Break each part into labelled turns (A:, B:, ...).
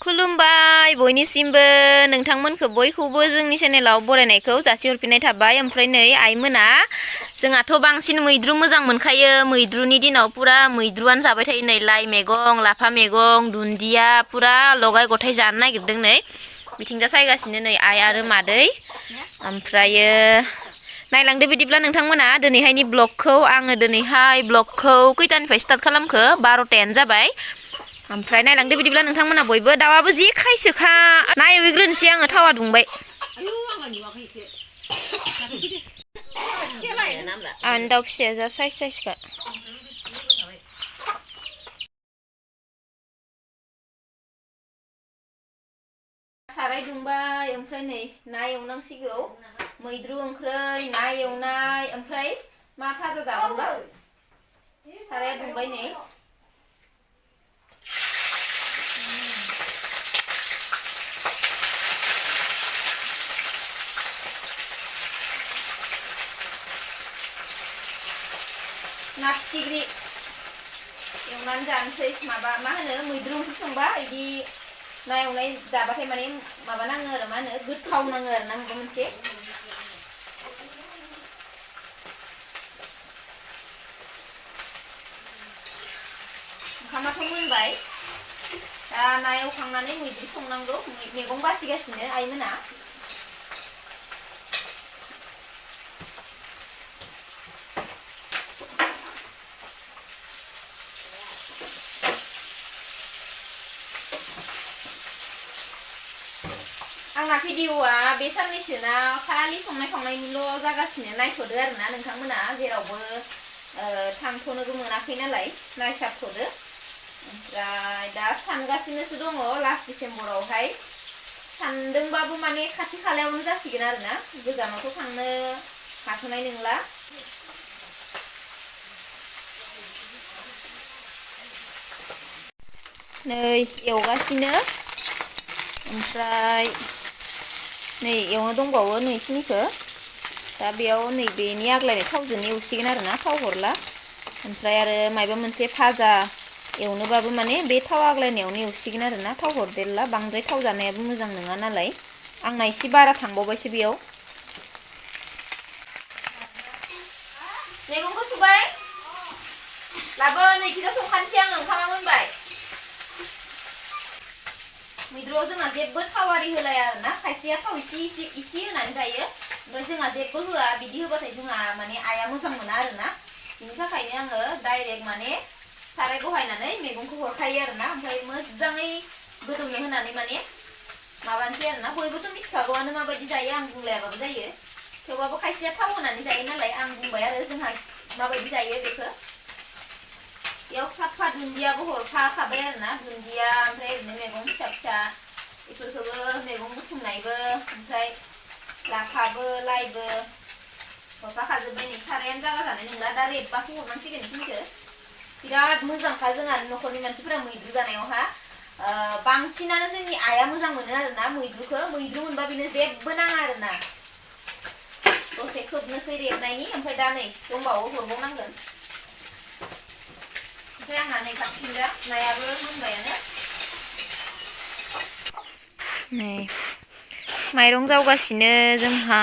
A: खुलुमबाय बयनिसिमबो नोंथांमोनखौ बयखौबो जोंनि चेनेलाव बरायनायखौ जासिहरफिननाय थाबाय। ओमफ्राय नै आइमोना जोंहाथ' बांसिन मैद्रु मोजां मोनखायो। मैद्रुनि दिनाव पुरा मैद्रुआनो जाबाय थायो। नै लाइ मैगं, लाफा मैगं, दुन्दिया पुरा लगाय गथाय जानो नागिरदों। नै बिथिंजा सायगासिनो नै आइ आरो मादै। ओमफ्रायो नायलांदो बिदिब्ला नोंथांमोना दिनैहायनि ब्लगखौ। आङो दिनैहाय ब्लगखौ खैथानिफ्राय स्टार्ट खालामखो 12थायानो जाबाय। ओमफ्राय नायलांदो बिदिब्ला नोंथांमोना बयबो। दाउआबो जि खायसोखा नायग्रोनोसै आङो थावा दुंबाय। आंनि दाउ फिसाया जा साइसखा। साराय दुंबाय ओमफ्राय नै ना एवनांसिगौ। मैद्रु ओंख्रै, ना एवनाय, ओमफ्राय मा भाजा जागोनबा। साराया दुंबाय नै। ना फिथिख्रि एवनानै जानोसै। माबा मा होनो मैद्रु ओंख्रि संबा बिदि ना एवनाय जाबाथाय माने माबा नाङो आरो मा होनो गोथाव नाङो आरो ना माबा मोनसे। ओंखामाथ' मोनबाय। दा ना एवखांनानै मैद्रु संनांगौ। मैगं बासिगासिनो आइमोना। आंना भिडिअआ बे साननैसोना खालि संनाय खावनायनिल' जागासिनो। नायथ'दो आरोना नोंथांमोना जेरावबो थांथ'नोबो मोनाखै नालाय नायसाबथ'दो। ओमफ्राय दा सानगासिनोसो दङ लास्ट डिसेम्बरावहाय। सानदोंबाबो माने खाथि खालायावनो जासिगोन आरोना। गोजानावथ' थांनो हाथ'नाय नंला। नै एवगासिनो। ओमफ्राय नै एवनो दंबावो नैखिनिखौ। दा बेयाव नैबेनि आग्लायनाय थावजों एवसिगोन आरोना थाव हरला। ओमफ्राय आरो माबा मोनसे भाजा एवनोबाबो माने बे थाव आग्लायनायावनो एवसिगोन आरोना। थाव हरदेरला, बांद्राय थाव जानायाबो मोजां नङा नालाय। आंना एसे बारा थांबावबायसो बेयाव। मैगंखौ सुबाय लाबो नैखिजा संखानोसै आङो। ओंखामा मोनबाय। मैद्रुआव जोंहा जेबो थाव आरि होलाया आरोना। खायसेया थाव इसे होनानै जायो। ओमफ्राय जोंहा जेबो होआ। बिदि होबाथाय जोंहा माने आइया मोजां मोना आरोना। बिनि थाखायनो आङो डाइरेक्ट माने साराय बहायनानै मैगंखौ हरखायो आरोना। ओमफ्राय मोजाङै गोदौनो होनानै माने माबानोसै आरोना। बयबोथ' मिथिखागौआनो माबायदि जायो, आं बुंलायाबाबो जायो। थेवबाबो खायसेया थाव होनानै जायो नालाय आं बुंबाय आरो जोंहा माबायदि जायो बेखौ। बेयाव साफा दुन्दियाबो हरफाखाबाय आरोना। दुन्दिया ओमफ्राय ओरैनो मैगं फिसा फिसा बेफोरखौबो मैगं बुथुमनायबो ओमफ्राय लाफाबो लाइबो हरफाखाजोब्बाय। नै सारायानो जागा जानाय नंला। दा रेबबासो हरनांसिगोन बेखिनिखौ। बिराद मोजांखा जोंहा न'खरनि मानसिफोरा मैद्रु जानायावहा। बांसिनानो जोंनि आइया मोजां मोनो आरोना मैद्रुखौ। मैद्रु मोनबा बिनो जेबो नाङा आरोना। दसे खोबनोसै रेबनायनि। ओमफ्राय दा नै दंबावो हरबावनांगोन। ओमफ्राय आंहा नै खाथिजा नायाबो मोनबायानो। नै माइरं जावगासिनो जोंहा।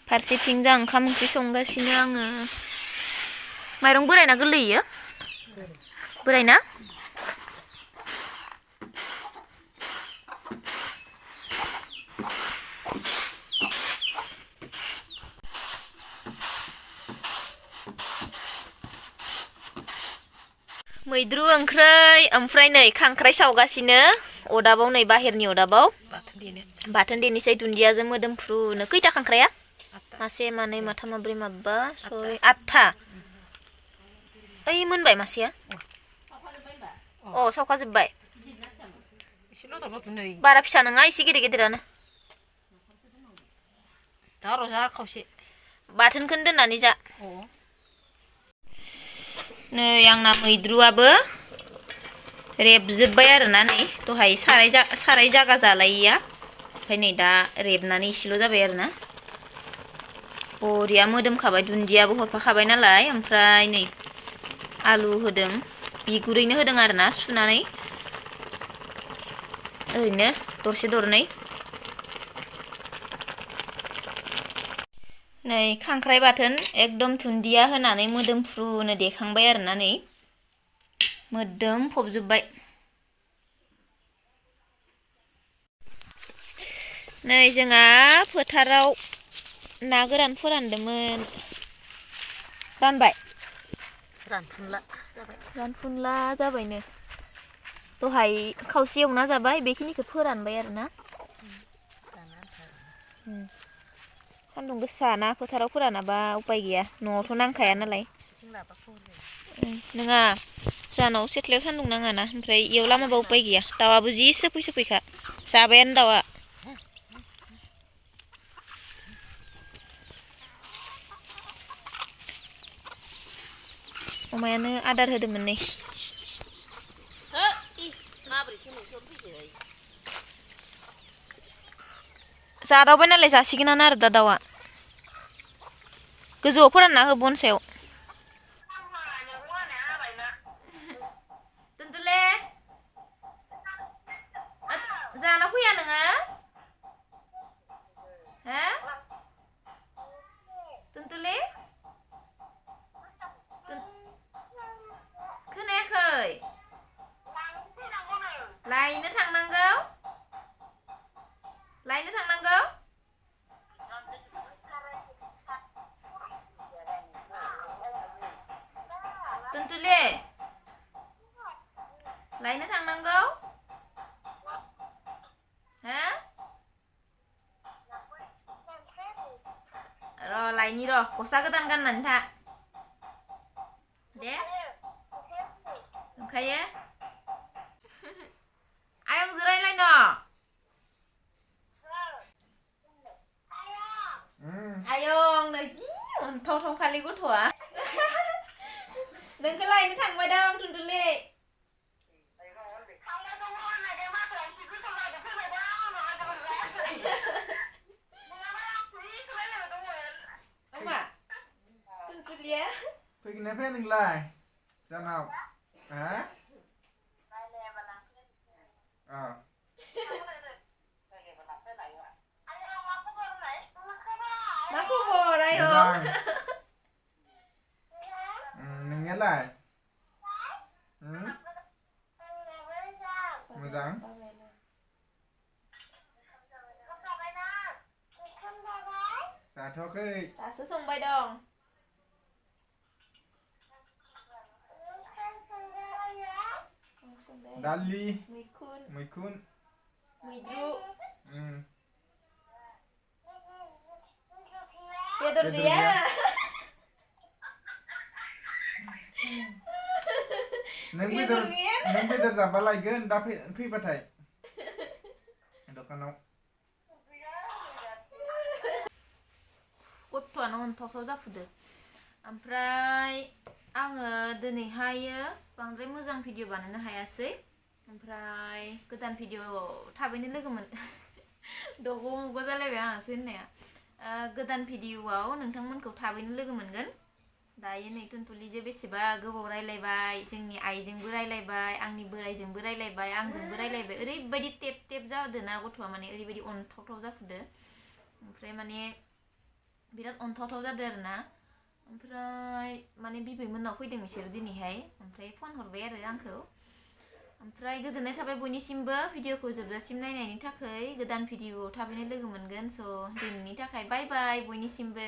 A: फारसेथिंजा ओंखाम ओंख्रि संगासिनो आङो। माइरं बोरायना गोरलै इयो? बोरायना? मैद्रु ओंख्रै ओमफ्राय नै खांख्राइ सावगासिनो अदाबाव। नै बाहेरनि अदाबाव बाथोन देनोसै दुन्दियाजों मोदोमफ्रुनो। खैथा खांख्राया? मासे मानै माथाम माब्रै माबा सय 8था। ओइ मोनबाय मासेया? अ सावखाजोब्बाय। बारा फिसा नङा, एसे गेदेर गेदेरानो। दा र' जा खावसे बाथोनखौनो दोननानै जा। नै आंना मैद्रुआबो रेबजोब्बाय आरोना। नै दहाय साराय जागा जालायिया ओमफ्राय नै दा रेबनानै इसेल' जाबाय आरोना। बरिया मोदोमखाबाय। दुन्दियाबो हरफाखाबाय नालाय। ओमफ्राय नै आलु होदों, बिगुरैनो होदों आरोना सुनानै। ओरैनो दरसे दरनै नै खांख्राइ बाथोन एकदम दुन्दिया होनानै मोदोमफ्रुनो देखांबाय आरोना नै मोदोम फबजोब्बाय नै जोंहा फोथाराव ना गोरान फोरानदोंमोन रानबाय रानफुनला जाबायनो दहाय खावसे एवना जाबाय बेखिनिखौ फोरानबाय आरोना सान्दुं गोसा ना फोथाराव फोरानाबा उपाय गैया न'आवथ' नांखाया नालाय नङा जानाव सेथ्लायाव सान्दुं नाङाना ओमफ्राय इयाव लामाबा उपाय गैया दाउआबो जि सोफै जाबायानो दाउआ अमायानो आदार होदोंमोन नै जादावबाय नालाय जासिगोनानो आरो दा दाउआ गोजौआव फोरानना हो बन सायाव दोनदोले जाना फैया नोङो हो दोनदोले खोनायाखै लायनो थांनांगौ दोनथ'ले लायनो थांनांगौ हो र' लायनि र' गस्ला गोदान गाननानै था दे ओंखायो आयंजों रायलायनो आयं नै जि अनथावथाव खालि गथ'आ नोंखौ लायनो थांबाय दं टुनटुलि मा टुनटुलिया
B: फैगोनना फैया नोंलाय जानाव हा
A: मा खबर आयं
B: नोंनियालाय मोजां जाथ'वाखै
A: दासो संबाय दं
B: दालि
A: मैखुन
B: मैद्रु
A: बेदर गैया
B: नों बेदर जाबा लायगोन दा फैबाथाय दखानाव
A: गथ'आनो अनथावथाव जाफुदो ओमफ्राय आङो दिनैहायो बांद्राय मोजां भिडिअ बानायनो हायासै ओमफ्राय गोदान भिडिअ थाबैनो लोगो मोन दग' मग' जालायबाय आंहासो होननाया गोदान भिडिअआव नोंथांमोनखौ थाबैनो लोगो मोनगोन दायो नै टुनटुलिजों बेसेबा गोबाव रायलायबाय जोंनि आइजोंबो रायलायबाय आंनि बोराइजोंबो रायलायबाय आंजोंबो रायलायबाय ओरैबायदि टेप जादोना गथ'आ माने ओरैबायदि अनथावथाव जाफुदो ओमफ्राय माने बिराद अनथावथाव जादों आरोना ओमफ्राय माने बिबैमोननाव फैदों बिसोर दिनैहाय ओमफ्राय फन हरबाय आरो आंखौ ओमफ्राय गोजोननाय थाबाय बयनिसिमबो भिडिअखौ जोबजासिम नायनायनि थाखाय गोदान भिडिअ थाबैनो लोगो मोनगोन स' दिनैनि थाखाय बाय बाय बयनिसिमबो